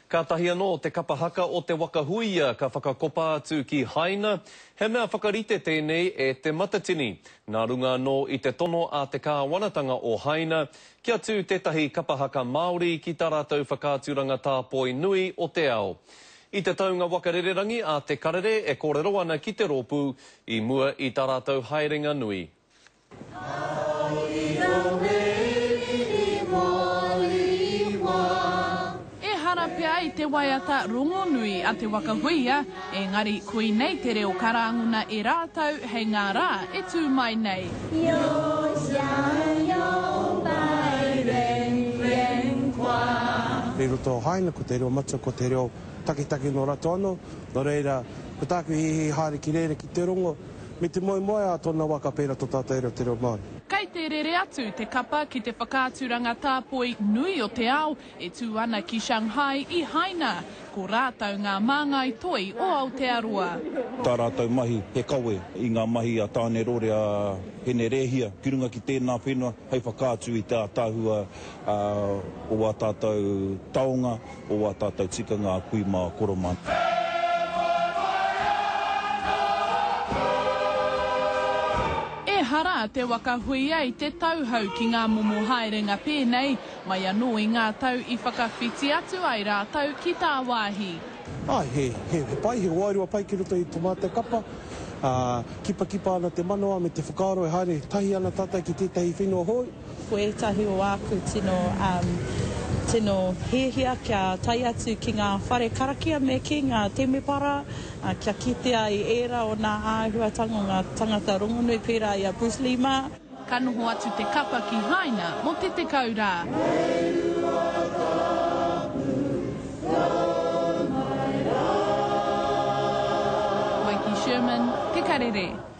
Kātahi anō te kapa haka o Te Waka Huia ka whakakopa atu ki Haina, he mea whakarite tēnei e Te Matatini, nā runga anō i te tono a te kāwanatanga o Haina kia tū tētahi kapa haka Māori ki tā rātou whakaaturanga tāpoi nui o te ao. I te taunga waka rererangi a Te Karere e kōrero ana ki te rōpū i mua i tā rātou haerenga nui. Ehara pea i te waiata rongonui a Te Waka Huia, engari koinei te reo ka rāngona e rātou hei ngā rā e tū mai nei. I roto o Haina, ko te reo matua, ko te reo taketake nō rato anō, nō reira, ko tāku hihi haere ki reira ki te rongo, Me te moemoeā tōna wā ka pērā tō tātou reo te reo Māori. Kei te rere atu te kapa ki te whakaaturanga tāpoi nui o te ao e tū ana ki Shanghai i Haina. Ko rātou ngā māngai toi o Aotearoa. Tā rātou mahi he kawe i ngā mahi a Tānerore a Hinerēhia ki runga ki tēnā whenua hei whakaatu i te ātaahua o ā tātou taonga, o ā tātou tikanga a kui mā, a koro mā. Ehara te waka huia i te tauhou ki ngā momo haerenga pēnei, mai anō i ngā tau i whakawhiti atu ai rātou ki tāwāhi. Āe, he, he, he pai, he wairua pai ki roto i to mātou kapa. Ā, kipakipa ana te manawa me te whakaaro e haere tahi ana tātou ki tētahi whenua hou. Ko ētahi o āku tino, tino hiahia kia tae atu ki ngā whare karakia me kī, ngā temepara, kia kitea i ērā o nā āhuatanga o ngā tangata rongonui pērā i a Bruce Lee mā. Ka noho atu te kapa ki Haina mō te 10 rā. Waiki Sherman, Te Karere.